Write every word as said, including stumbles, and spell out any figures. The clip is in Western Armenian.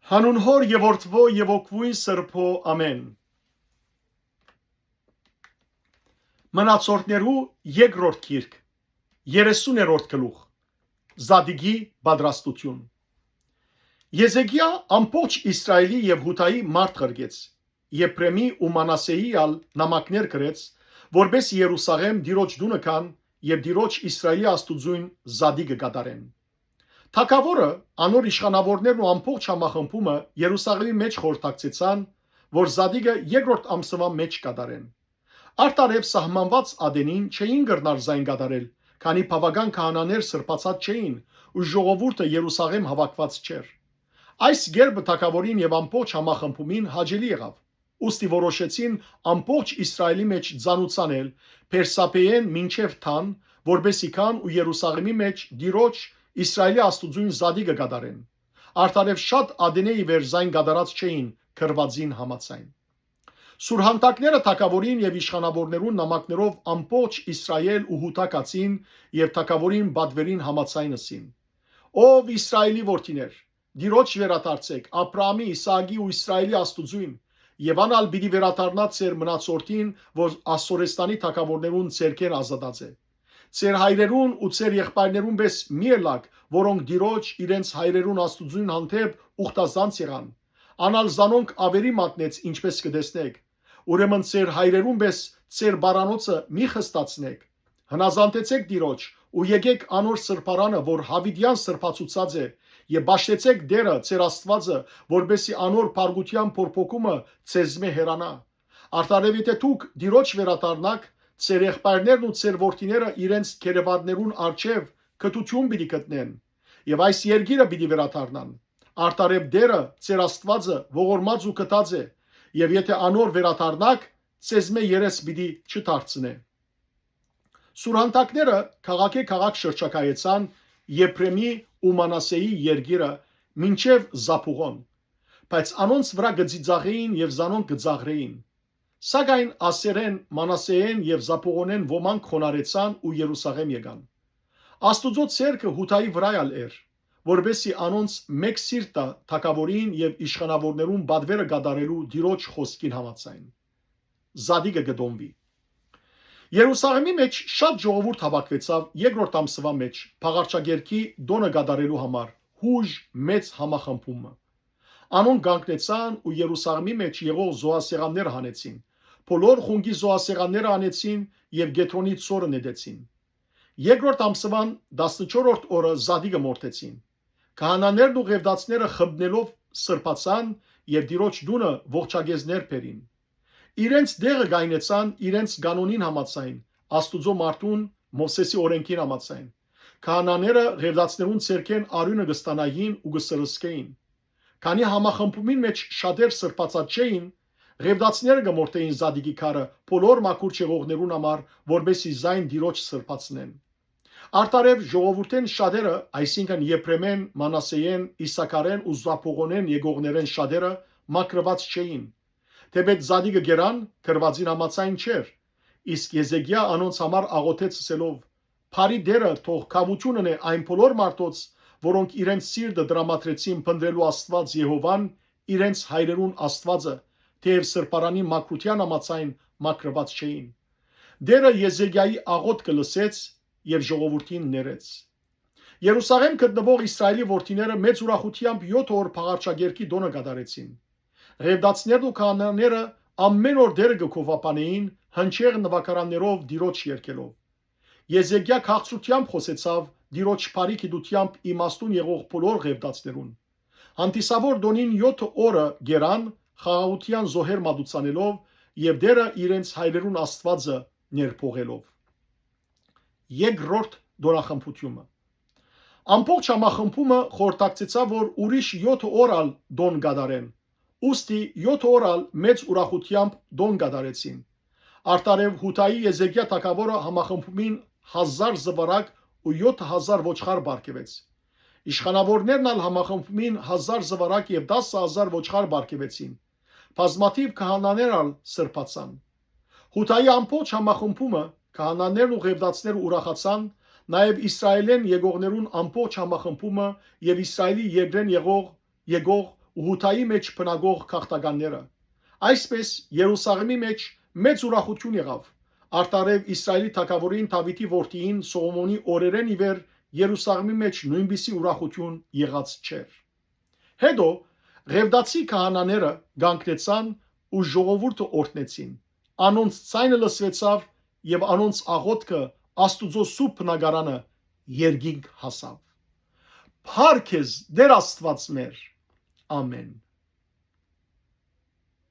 Հանուն Հօր եւ Որդւոյ եւ Հոգւոյն Սրբոյ, ամէն։ Մնացորդներու երկրորդ գիրք, երեսուներորդ գլուխ։ Զատիկի պատրաստութիւն։ Եզեկիա ամբողջ Իսրայէլի եւ Յուդայի մարդ ղրկեց, Եփրեմի ու Մանասեի ալ նամակներ գրեց, որպէս Երուսաղէմ Տիրոջ տունը գան եւ Տիրոջ, Իսրայէլի Աստուծոյն, զատիկը կատարեն։ Թագաւորը, անոր իշխանաւորներն ու ամբողջ համախմբումը Երուսաղէմի մէջ խորհրդակցեցան, որ զատիկը երկրորդ ամսուան մէջ կատարեն։ Արդարեւ սահմանուած ատենին չէին կրնար զայն կատարել, քանի բաւական քահանաներ սրբացած չէին ու ժողովուրդը Երուսաղէմ հաւաքուած չէր։ Այս կերպը թագաւորին եւ ամբողջ համախմբումին հաճելի եղաւ։ Ուստի որոշեցին ամբողջ Իսրայէլի մէջ ծանուցանել Բերսաբէէն մինչեւ Դան, որպէս զի գան ու Երուսաղէմի մէջ Տիրոջ, Իսրայէլի Աստուծոյն զատիկը կատարեն։ Արդարեւ շատ ատենէ ի վեր զայն կատարած չէին՝ գրուածին համաձայն։ Սուրհանդակները թագաւորին եւ իշխանաւորներուն նամակներով ամբողջ Իսրայէլ ու Յուդա գացին եւ թագաւորին պատուերին համաձայն ըսին. «Ով Իսրայէլի որդիներ, Տիրոջ վերադարձէք, Աբրահամի, Իսահակի ու Իսրայէլի Աստուծոյն, եւ ան ալ պիտի վերադառնայ ձեր մնացորդին, որ Ասորեստանի թագաւորներուն ձեռքէն ազատած է։ Ձեր հայրերուն ու ձեր եղբայրներուն պէս մի ըլլաք, որոնք Տիրոջ, իրենց հայրերուն Աստուծոյն հանդէպ ուխտազանց եղան։ Ան ալ զանոնք աւերի մատնեց, ինչպէս կը տեսնէք։ Ուրեմն ձեր հայրերուն պէս ձեր պարանոցը մի խստացնէք։ Հնազանդեցէք Տիրոջ ու եկէք անոր սրբարանը, որ յաւիտեան սրբացուցած է, եւ պաշտեցէք Տէրը, ձեր Աստուածը, որպէս զի անոր փառքութեան փոփոխումը ձեզմէ հեռանայ։ Արդարեւ եթէ դուք Տիրոջ վերադառնաք, ձեր եղբայրներն ու ձեր որդիները իրենց գերեվարներուն առջեւ կրթութիւն պիտի գտնեն եւ այս երկիրը պիտի վերադառնան։ Արդարեւ Տէրը, ձեր Աստուածը, ողորմած ու գթած է, եւ եթէ անոր վերադառնաք, ձեզմէ երես պիտի չդարձնէ»։ Սուրհանդակները քաղաքէ քաղաք շրջագայեցան Եփրեմի ու Մանասեի երկիրը մինչեւ Զափուղոն, բայց անոնց վրայ կը ծիծաղէին եւ զանոնք կը ծաղրէին։ Սակայն Ասերէն, Մանասեէն եւ Զափուղոնէն ոմանք խոնարհեցան ու Երուսաղէմ եկան։ Աստուծոյ ձեռքը Յուդայի վրայ ալ էր, որպէս զի անոնց մէկ սիրտ տայ թագաւորին եւ իշխանաւորներուն պատուերը կատարելու Տիրոջ խօսքին համաձայն։ Զատիկը կը տոնուի։ Երուսաղէմի մէջ շատ ժողովուրդ հաւաքուեցաւ երկրորդ ամսուան մէջ, բաղարջագերքի տօնը կատարելու համար, յուժ մեծ համախմբումը։ Անոնք կանգնեցան ու Երուսաղէմի մէջ եղող զոհասեղանները հանեցին, բոլոր խունկի զոհասեղանները հանեցին եւ Կեդրոնի ծորը նետեցին։ Երկրորդ ամսուան տասնչորրորդ օրը զատիկը մորթեցին։ Քահանաներն ու ղեւտացիները խմբնելով սրբացան եւ Տիրոջ տունը ողջակեզներ բերին։ Իրենց տեղը կայնեցան իրենց կանոնին համաձայն, Աստուծոյ մարդուն, Մովսէսի օրէնքին համաձայն։ Քահանաները ղեւտացիներուն ձեռքէն արիւնը կը ստանային ու կը սրսկէին։ Քանի համախմբումին մէջ շատեր սրբացած չէին, ղեւտացիները կը մորթէին զատիկի քարը բոլոր մաքուր չեղողներուն համար, որպէս զի զայն Տիրոջ սրբացնեն։ Արդարեւ ժողովուրդէն շատերը, այսինքն Եփրեմէն, Մանասեէն, Իսաքարէն ու Զափուղոնէն եկողներէն շատերը մաքրուած չէին։ Թէպէտ զատիկը կերան, գրուածին համաձայն չէր, իսկ Եզեկիա անոնց համար աղօթեց ըսելով. «Բարի Տէրը թող գաւութիւն ընէ այն բոլոր մարդոց, որոնք իրենց սիրտը տրամադրեցին փնտռելու Աստուած Եհովան, իրենց հայրերուն Աստուածը, թէեւ սրբարանի մաքրութեան համաձայն մաքրուած չէին»։ Տէրը Եզեկիայի աղօթքը լսեց եւ ժողովուրդին ներեց։ Երուսաղէմ գտնուող Իսրայէլի որդիները մեծ ուրախութեամբ եօթ օր բաղարջագերքի տօնը կատարեցին։ Ղեւտացիներն ու քահանաները ամէն օր Տէրը կը գովաբանէին հնչեղ նուագարաններով Տիրոջ երգելով։ Եզեկիա քաղցրութեամբ խօսեցաւ Տիրոջ բարի գիտութեամբ իմաստուն եղող բոլոր ղեւտացիներուն։ Հանդիսաւոր տօնին եօթ օրը կերան՝ խաղաղութեան զոհեր մատուցանելով եւ Տէրը իրենց հայրերուն Աստուածը ներփոխելով։ Երկրորդ տօնախմբութիւնը։ Ամբողջ համախմբումը խորհրդակցեցաւ, որ ուրիշ եօթ օր ալ տօն կատարեն։ Ուստի եօթ օր ալ մեծ ուրախութեամբ տօն կատարեցին։ Արդարեւ Յուդայի Եզեկիա թագաւորը համախմբումին հազար զուարակ ու եօթ հազար ոչխար պարգեւեց։ Իշխանաւորներն ալ համախմբումին հազար զուարակ եւ տասը հազար ոչխար պարգեւեցին։ Բազմաթիւ քահանաներ ալ սրբացան։ Յուդայի ամբողջ համախմբումը, քահանաներն ու ղեւտացիները ուրախացան, նաեւ Իսրայէլէն եկողներուն ամբողջ համախմբումը եւ Իսրայէլի երկրէն եղող, եկող ու Յուդայի մէջ բնակող գաղթականները։ Այսպէս, Երուսաղէմի մէջ մեծ ուրախութիւն եղաւ։ Արդարեւ Իսրայէլի թագաւորին Դաւիթի որդիին Սողոմոնի օրերէն ի վեր Երուսաղէմի մէջ նոյնպիսի ուրախութիւն եղած չէր։ Հետո Ղեւդացի քահանաները կանգնեցան ու ժողովուրդը օրհնեցին։ Անոնց ձայնը լսուեցաւ եւ անոնց աղօթքը Աստուծոյ սուրբ բնակարանը երկինք հասաւ։ Փառք քեզ, Տէր Աստուած մեր։ Ամէն։